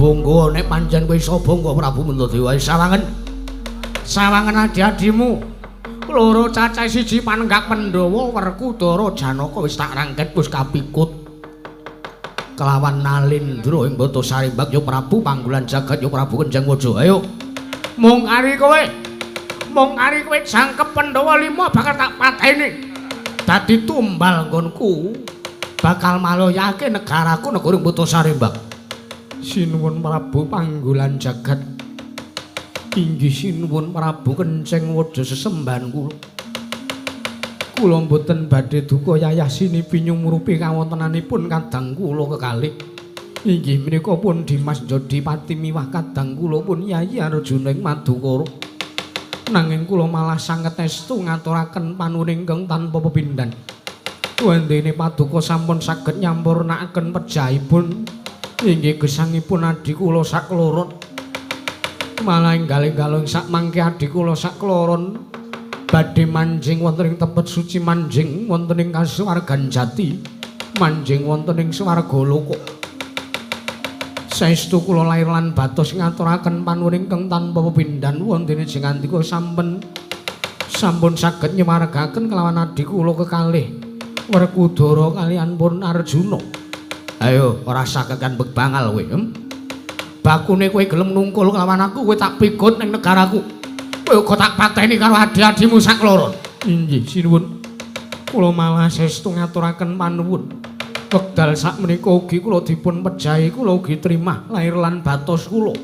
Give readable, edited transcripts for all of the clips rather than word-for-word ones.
Bonggo nek pancen kowe iso bonggo Prabu Puntadewa sawangen. Sawangen adi-adimu. Loro cacah siji panenggak Pandhawa Werkudara Janaka wis tak rangket wis kapikut. Kelawan Nalindra ing Bata Sarimbak ya Prabu panggulan jagat ya Prabu Kenjeng Waja. Ayo. Mung ari kowe. Mung ari kowe jangkep Pandhawa 5 bakal tak pateni. Dadi tumbal nggonku. Bakal maloyake negaraku negara Bata Sarimbak. Sinuwun Prabu panggulan jagat. Inggih sinuwun Prabu Kenceng Waja sesembahan kula. Kula mboten badhe duka yayah sinipi nyumurupi kawontenanipun kadang kula kekalih. Inggih menika pun Dimas Jodipati miwah kadang kula pun Yayi Arjuna ing Madukara. Nanging kula malah sanget estu ngaturaken panuwun ingkang tanpa pepindhan. Wondene paduka sampun saged nyampurnakaken pejahipun inggih gesangipun adhi kula sakloron. Malah enggal-enggal ing sakmangke adhi kula sakloron badhe manjing wonten ing tempat suci manjing wonten ing kasuwargan jati manjing wonten ing swarga loka. Saestu kula lair lan batos ngaturaken panuwun ingkang tanpa pepindhan wontene jengandika sampun saged nyumargaken kelawan adhi kula kekalih Werkudara kaliyan pun Arjuna. Ayo ora sakekan bebangal kowe. Bakune kowe gelem nungkul kelawan aku, kowe tak pikut ning negaraku. Kowe uga tak pateni karo adi-adimu sakloron. Inggih, sinuwun. Kula malah saestu ngaturaken panuwun. Wekdal sakmenika ugi kula dipun pejahi, kula ugi trimah lair lan batos kula.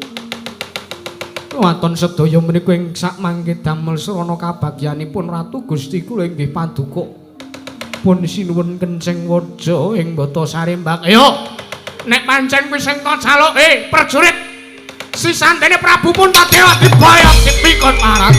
Waton sedaya menika ing sakmangke damel srana kabagyanipun Ratu Gusti kula inggih paduka. Pun sinuwun Kenceng Waja ing Bata Sarimbak. Ayo, nek pancen kuwi sing tak jaluk, prajurit. Sisantene Prabu Puntadewa diboyok dipikut marat.